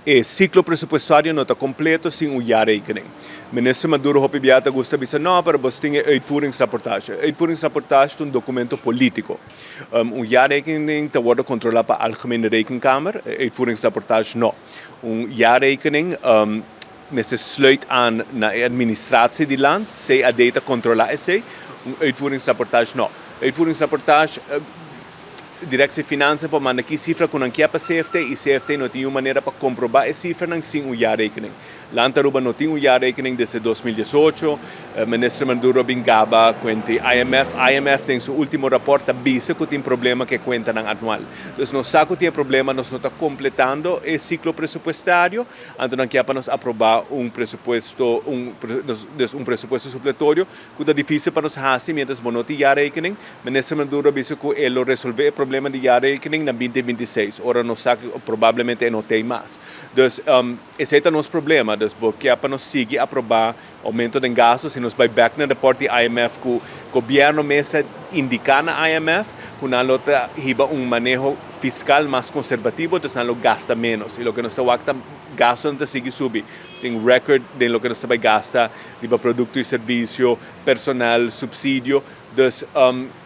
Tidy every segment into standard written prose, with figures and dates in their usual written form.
E ciclo presupuestario no ta completo sin un jaarrekening. Minister Maduro hopi bia ta gusta bisa no, pero bos tin e uitvoeringsrapportage. Uitvoeringsrapportage ta un documento politico. Un jaarrekening ta wordo controla pa Algemene Rekenkamer, e uitvoeringsrapportage no. Un jaarrekening mester sluit aan na e administratie di land, CAD ta controla esey, un uitvoeringsrapportage no. Uitvoeringsrapportage, Directie Financiën por manda ki cifra cu nan kier pa CFT y CFT no tin un manera pa comproba e cifranan sin un jaarrekening. Land Aruba no tin un jaarrekening desde 2018. Minister Maduro a bin gaba cuenta IMF. IMF den su ultimo rapport ta bisa cu tin problema cu e cuentanan anual. Dus nos sa cu tin e problema, nos no ta completando e ciclo presupuestario, anto nan kier pa nos aproba un presupuesto, dus un presupuesto supletorio cu ta dificil pa nos haci mientras bo no tin jaarrekening. Minister Maduro a bisa cu e lo resolve e problema di jaarrekening na 2026, ora nos sa cu probablemente e no tey mas. Dus, esey ta nos problema. Dus bo kier pa nos sigui aproba aumento den gasto si nos bay bek na report di IMF cu gobierno mes a indica na IMF cu nan lo ta hiba un maneho fiscal mas conservativo, dus nan lo gasta menos. Y loke nos ta wak ta gastonan ta sigui subi. Tin record den loke nos ta bay gasta riba producto y servicio, personal, subsidio. Dus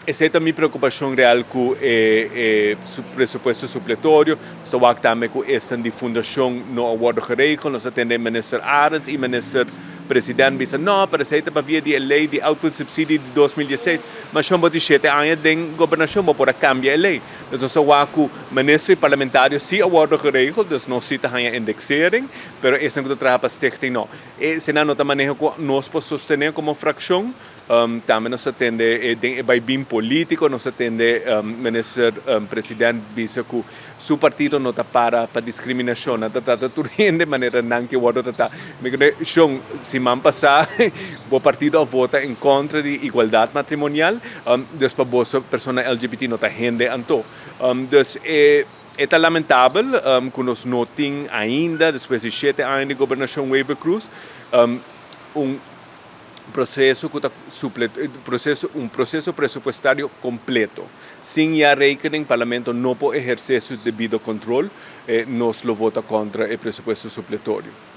esey ta mi preocupacion real cu e presupuesto supletorio. Nos ta wak tambe cu esnan di fundacion no a wordo geregeld. Nos a tende Minister Arends y Minister President bisa no, pero esey ta pa via di e ley di output subsidie di 2016. Ma shon bo tin 7 aña den gobernacion, bo por a cambia e ley. Dus nos a wak cu minister y parlamentario si a wordo geregeld, dus nos si ta haya indexering, pero esnan cu ta traha pa stichting no. Esey no ta maneho cu nos por sostene como fraccion. Tambe nos a tende den e baibin politico, nos a tende Minister President bisa cu su partido no ta para pa discriminacion, nan ta trata tur hende manera nan ke wordo trata. Mi cree, shon, siman pasa bo partido a vota en contra di igualdad matrimonial, dus pa bo persona LGBT no ta hende anto. Dus e ta lamentabel cu nos no tin ainda, despues di 7 aña di gobernacion Wever-Croes, un proceso cu ta proceso, un proceso presupuestario completo. Sin jaarrekening, Parlamento no por eherce su debido control, nos lo vota contra e presupuesto supletorio.